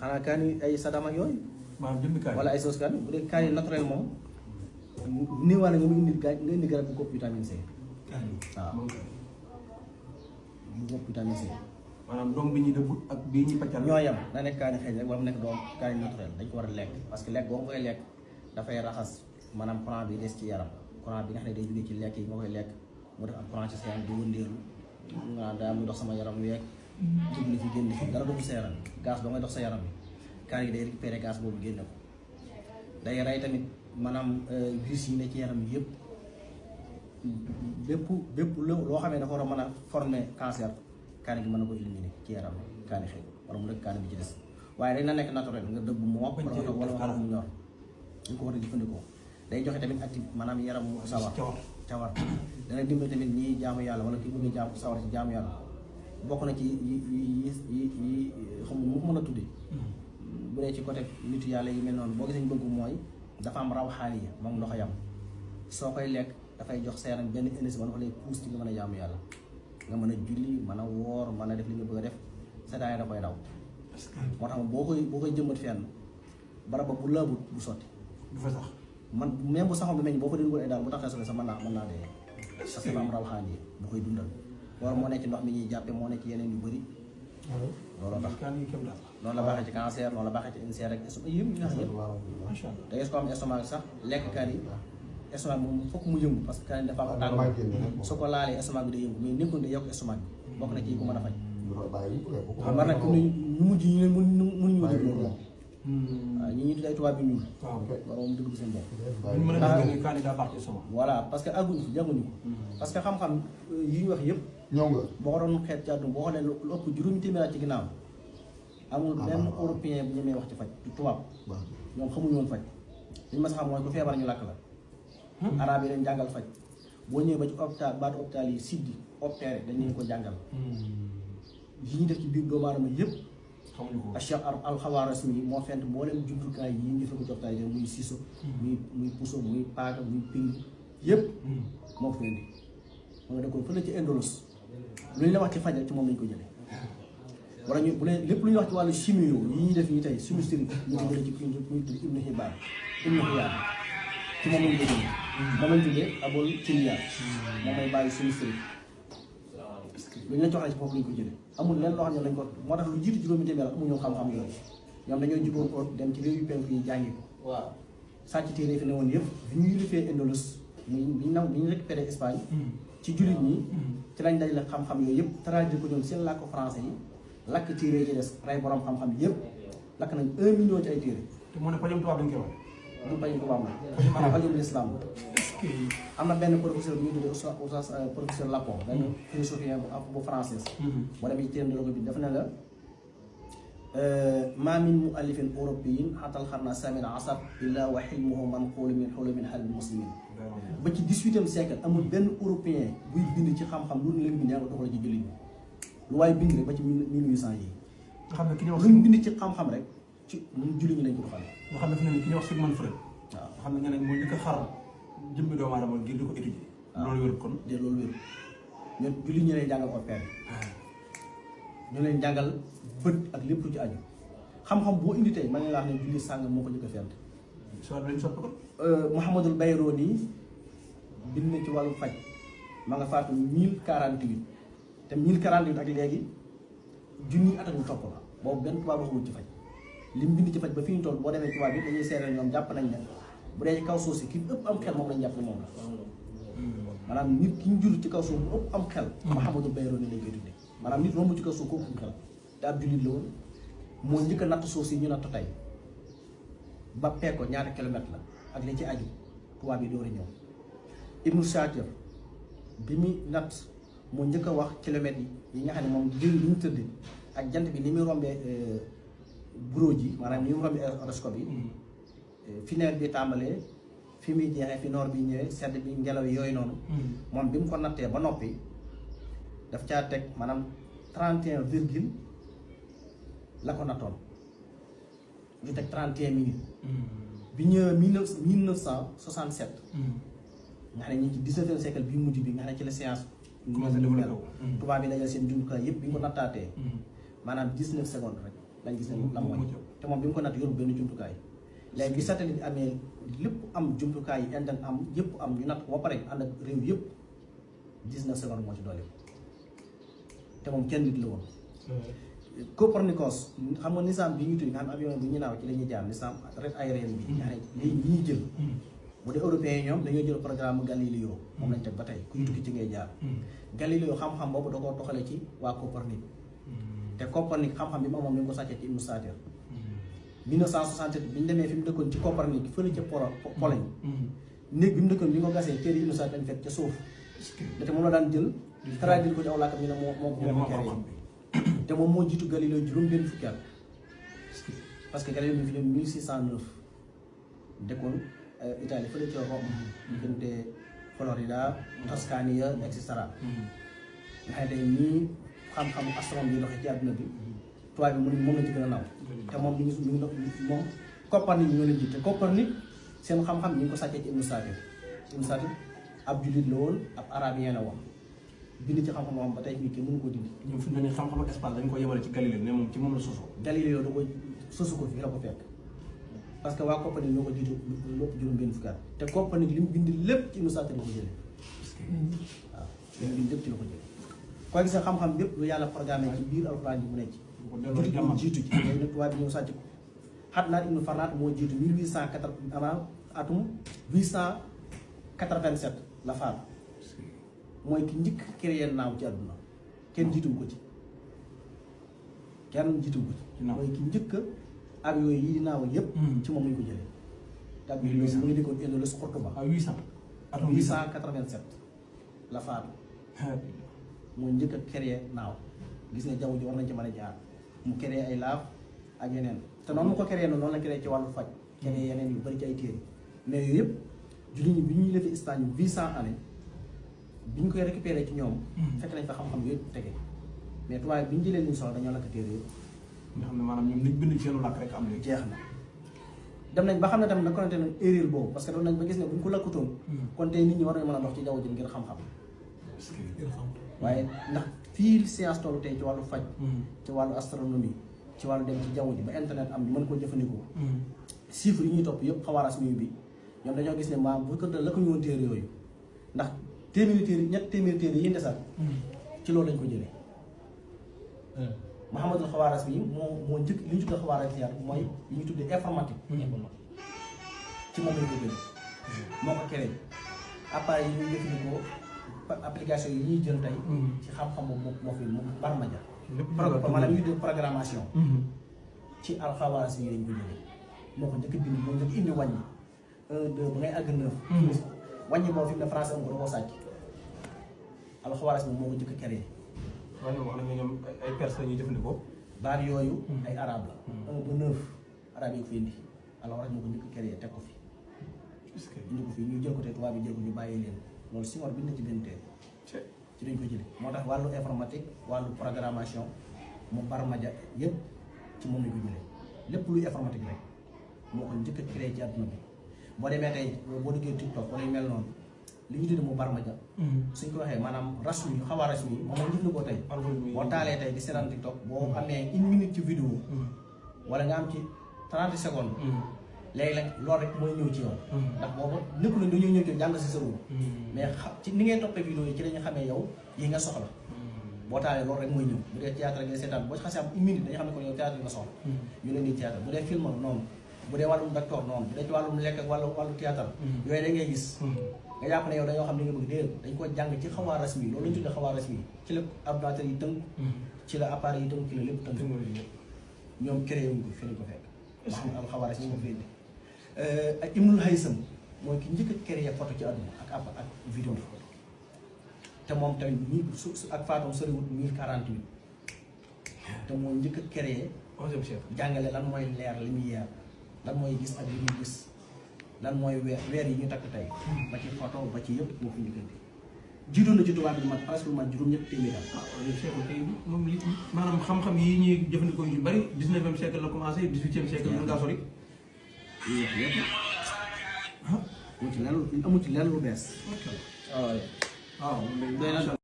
xanaa kaani ay sadama yooyu. maanaam jëmmi kaani wala ay sauce kaani bu dee kaani naturel moom néewaale nga mu indi nga indi garab bu ko vitamine C. kaani waaw bu ko vitamine C. maanaam doom bi ñuy dëbb ak bii ñuy pàccal. ñoo yem na nekk kaani xëy rek wala mu nekk doom kaani naturel dañ ko war a lekk parce que lekk boo koy lekk dafay raxas maanaam courant bi des ci yaram courant bi nga xam ne day jógee ci lekk yi nga koy lekk mu def am courant ci sa yaram di wëndeelu nga daa muy dox sama yaram week dugg li fi génn fi dara dugg sa yaram gaz ba ngay dox sa yaram bi kaani gi day récupérer gaz boobu génne ko day rey tamit maanaam virus yi ne ci yaram yëpp bépp loo xam ne dafa war a mën a former cancer kaani gi mën na ko éliminer ci yaram kaani xëy wala mu nekk kaani bi ci des waaye dañ na nekk naturel nga dëbb mu wax wala nga mu ñor ñu ko war a jëfandikoo day joxe tamit active maanaam yaram mu sawar dana dimbali tamit ñi jaamu yàlla wala ki bëgg jaamu sawar ci jaamu yàlla bokk na ci yi xam mu ko mën a tuddee bu dee ci côté nitu yàlla yi mel noonu boo gisee ñu bëgg mooy dafa am raw xaal yi moom ndox yam soo koy lekk dafay jox sa yaram benn énergie ba nga lay pousse ci nga mën a jaamu yàlla nga mën a julli mën a woor mën a def li nga bëgg a def sa daay da koy daw moo tax boo koy jëmbat fenn barab ba bu laabut bu sotti du fa sax man même bu saxoon bi meññ boo ko déglu ay daal bu taxee sobe sax mën naa dee parce que dafa am raw xaal yi bu koy dundal war moo nekk ci ndox mi ñuy jàppe moo nekk ci yeneen yu bëri looloo tax noonu la baaxee ci cancer noonu la baaxee ci cancer rek estomac yëpp ñu naan yëpp da ngay ko am estomac sax lekk kaani estomac moom fokk mu yëngu parce que kaani dafa am tàng su ko laalee estomac bi day yëngu mais nekkul day yokk estomac bi bokk na ci ko mën a faj xam nga nag ñu mujj ñu ne mënuñu dégg loolu waaw ñi ñuy tudd ay tubaab bi ñuul war moom dugg seen bopp voilà parce que àgguñu fi jànguñu ko parce que xam-xam yi ñu wax yëpp ñëw nga boo ko doon xeet ci àdduna boo xoolee lu ëpp juróomi téeméer ci ginnaaw amul benn européen bu ñemee wax ci faj tubaab ñoom xamuñu woon faj li ñu ma sa xam mooy ku feebar ñu làkk la arabe yi dañ jàngal faj boo ñëwee ba ci hôpital baatu hôpital yi siddi opéré dañ leen ko jàngal yi ñu def ci biir doomu aadama yëpp Cheikh al-Khawarizmi yi moo fent mboolem jumtukaay yi ñu fekk hôpital yi muy ciseau muy puso muy paaka muy ping yëpp moo ko fi indi moo nga da ko fële ci Indolus lu ñu la wax ci fajal ci moom lañ ko jëlee wala ñu bu leen lépp lu ñuy wax ci wàllu chimie yi ñuy def nii tey chimiste ñu ko jëlee ci ku ñuy tudd Ibn Hibban ci moom lañ ko jëlee moom lañ tuddee abol chimia moom may bàyyi chimiste lu ñu la jox ci foofu lañ ko jëlee amul leen loo xam ne lañ ko moo tax lu jiitu juróomi téeméer amuñu xam-xam yooyu ñoom dañoo jugoon ko dem ci réew yu penku yi jàngi ko waaw sàcc téere fi ne woon yëpp bi ñuy defee Indolus muy bi ñu récupéré Espagne ci jullit ñi ci lañ dajale xam-xam yooyu yëpp traduire ko ñoom seen làkk français yi lakk téere yi ci des rey borom xam-xam yëpp lakk nañ 1 million ci ay téere te moo ne pajum tubaab dañ koy wax du pajum tubaab la pajum l'islam am na benn professeur bu ñu tuddee oustaz professeur Lapon benn philosophien bu français boo demee ci téeram de bi dafa ne la ma min muallifin européen xatal xarna samina asar illa wa xilmuhu manqulu min xulumin xalbi muslimin ba ci 18e siècle amul benn européen buy bind ci xam-xam lu leen bind yaa nga doxal ci jullit ñi lu waaye bind rek ba ci 1800 yi nga xam ne ki ñuy wax lu ñu bind ci xam-xam rek ci ñun jullit ñi lañ ko doxale nga xam ne fi ne ki ñuy wax Sigmund Freud waaw nga xam ne ñeneen mooy njëkk a xar jëmmi doomu aadama ngir di ko étudier loolu wér kon de loolu wér ñun jullit ñi lay jàngal opéré ñu leen jàngal bët ak lépp lu ci aju xam-xam boo indi tey man nga wax ne julli sàng moo ko njëkk a fent soit lañ soppi ko Mouhamadul Bayrooni bind na ci wàllu faj ma nga faatu 1048 te 1048 ak léegi junni at ak lu topp la boobu benn tubaab waxul ci faj li mu bind ci faj ba fi ñu toll boo demee tubaab bi dañuy seeral ñoom jàpp nañ ne bu dee ci kaw suuf si ki ëpp am xel moom lañ jàpp ne moom la maanaam nit ki ñu jur ci kaw suuf bu ëpp am xel Mouhamadul Bayrooni lañ koy tuddee maanaam nit romb ci kaw suuf ko ëpp am xel te ab jullit la woon moo njëkk a natt suuf si ñu natt tey ba peeg ko ñaata kilomètre la ak li ci aju tubaab yi door a ñëw Ibnu Shatir bi muy natt moo njëkk a wax kilomètres yi nga xam ne moom jël li ñu tëdd ak jant bi ni muy rombee bureau ji maanaam ni mu rombee horoscope yi fi nawet bi tàmbalee fi muy jeexee fi noor bi ñëwee sedd bi ngelaw yooyu noonu moom bi mu ko nattee ba noppi daf caa teg maanaam 31 virgule la ko nattoon ñu teg 31 minutes bi ñëwee 1967 nga xam ne ñu ci 19e siècle bi mujj bi nga xam ne ci la science tubaab yi dajal seen jumtukaay yëpp bi ñu ko nattaatee maanaam 19 secondes rek lañ gis ne la mooy te moom bi mu ko natt yoru benn jumtukaay léegi bi satellite bi amee lépp am jumtukaay yi internet am yëpp am ñu natt ko ba pare ànd ak réew yëpp 19 secondes moo ci doole te moom kenn nit la woon. Copernicus xam nga Nissan bi ñu tudd nga xam avion bi ñu naaw ci la ñuy jaar Nissan ret aérienne bi lii ñuy jël bu dee européens yi ñoom dañoo jël programme Galileo moom lañ teg ba tey kuy tukki ci ngay jaar Galileo xam-xam boobu da koo toxale ci waa Copernic te Copernic xam-xam bi mu amoon mi ngi ko sàccee ci Ibn Satir 1967 bi ñu demee fi mu dëkkoon ci Copernic fële ca Pologne néeg bi mu dëkkoon bi nga ko gasee téere Ibn Satir lañ fekk ca suuf te moom la daan jël traduire ko ci aw làkkam ñu ne moo keree te moom moo jiitu Galileo juróom benn fukki at parce que Galileo bi fi ñëw 1609 dëkkoon Italie fële ca Rome diggante Florida Toscania et cetera nga xam ne tey nii xam-xamu astronome yi doxee ci àdduna bi tubaab bi moom la ci gën a naw te moom ñu ngi moom Copernic ñoo leen jiite Copernic seen xam-xam ñu ngi ko sàccee ci Ibn Satir Ibn Satir ab jullit la woon ab arabien la woon bind ci xam-xam moom ba tey fii kenn mënu ko dindi. ñoom fi mu ne nii xam-xam ak espace dañu ko yemale ci Galilée ne moom ci moom la sosoo. Galileo da ko sosu ko fii la ko fekk parce que waa Copernic ñoo ko jiitu lépp juróom benn fukki at te Copernic li mu bind lépp ci Ibn Satir la ko jëlee waaw li mu bind lépp ci la ko jëlee. koo gis xam-xam bépp lu yàlla programmé ci biir alxuraan bi mu nekk ci. jullit moo jiitu ci léegi nag tubaab bi ñëw sàcc ko Hadnaan ibn Farnaat moo jiitu 1880 avant atum 887 la faatu mooy ki njëkk créé naaw ci àdduna kenn jiitum ko ci mooy ki njëkk avion yi naaw yëpp ci moom lañ ko jëlee te avion yooyu mu ngi dëkkoon Indolus Cordoba 887 la faatu mooy njëkk a créé naaw gis ne jaww ji war nañ ci mën a jaar mu créé ay laaf ak yeneen te noonu mu ko créé noonu la créé ci wàllu faj créé yeneen yu bari ci ay téere mais yooyu yëpp jullit ñi bi ñuy defee Espagne 800 années bi ñu koy récupéré ci ñoom fekk nañ fa xam-xam yooyu tege mais tubaab bi ñu jëlee liñ soxla dañoo lakk téere yëpp nga xam ne maanaam ñoom liñ bind ci seen làkk rek am léegi jeex na dem nañ ba xam ne tamit nag konante nañ erreur boobu parce que doon nañ ba gis ne bu ñu ko lakkutoon kon tey nit ñi war nañu mën a dox ci jaww ji ngir xam-xam waaye ndax fii science tollu tey ci wàllu faj ci wàllu astronomie ci wàllu dem ci jaww ji ba internet am mën koo jëfandikoo chiffres yi ñuy topp yëpp xawaaras mi bi ñoom dañoo gis ne maam bu ko la ko ñëwoon téere yooyu ndax téeméeri téere yi ndesaat ci loolu lañ ko jëlee Mouhamadul Xawaaras bi moo njëkk li ñu tuddee xawaaras mooy li ñu tuddee informatique ci moom lañ ko jëlee moo ko créé appareil yi ñuy jëfandikoo application yi ñuy jël tey ci xam-xam moo fi mu barmaja maanaam ñu tuddee programmation ci alxawaaras yi lañ ko jëlee moo ko njëkk bind moo njëkk indi wàññi 1 2 ba ngay àgg 9 wàññi boobu fi mu ne français am ko da koo sàcc alxawaaras bi moo ko njëkk créé waaye ñoom wax nañu ñoom ay perse la ñuy jëfandikoo baat yooyu ay arabe la 1 ba 9 arabe yi ko fi indi alxawaaras moo ko njëkk créé teg ko fi indi ko fi ñu jël ko te tubaab bi jël ko ñu bàyyi leen loolu si war bind na ci benn téere ci dañ ko jëlee moo tax wàllu informatique wàllu programmation mu barmaja yëpp ci moom lañ ko jëlee lépp luy informatique rek moo ko njëkk a créé ci àdduna bi boo demee tey boo duggee TikTok wala yu mel noonu li ñu tuddee mu barmaja suñ ko waxee maanaam rasmi yu xaw a rasmi yi moom mooy jëfandikoo tey boo taalee tey di seetaan TikTok boo amee 1 minute ci vidéo wala nga am ci 30 secondes léegi nag loolu rek mooy ñëw ci yow ndax boobu lépp la dañoo ñëw ci jàng si sa ruum mais ci ni ngay toppee vidéo yi ci lañu xamee yow yi nga soxla boo taalee loolu rek mooy ñëw bu dee théâtre ngay seetaan boo ci xasee am 1 minute dañu xam ne ko yow théâtre nga soxla ñu leen di théâtre bu dee film noonu bu dee wàllum docteur noonu bu dee ci wàllum lekk ak wàllu théâtre yooyu da ngay gis nga jàpp ne yow dañoo xam ne nga bëgg déedéet dañ ko jàng ci xawaa rasmi loolu lañu tuddee xawaa rasmi ci la ordinateur yi tënk ci la appareil yi tënk ci la lépp tënk ñoom créé wuñ ko fi lañ ko fekk ma xam al xawaa rasmi moo fi indi ak Ibnul Haysam mooy ki njëkk a créé photo ci àdduna ak vidéo te moom tamit su ak faatoom soriwut 1048 te moo njëkk a créé 11e siècle jàngale lan mooy leer li muy yeer lan mooy gis ak li muy gis lan mooy weer yi ñu takk tey ba ci photo ba ci yëpp moo fi njëkkante jiitu na ci tubaab bi man presque lu man juróom-ñett téeméer moom li maanaam xam-xam yi ñuy jëfandikoo yu bari 19e siècle la commencé 18e siècle mën ngaa sori amul ci lenn lu bees waaw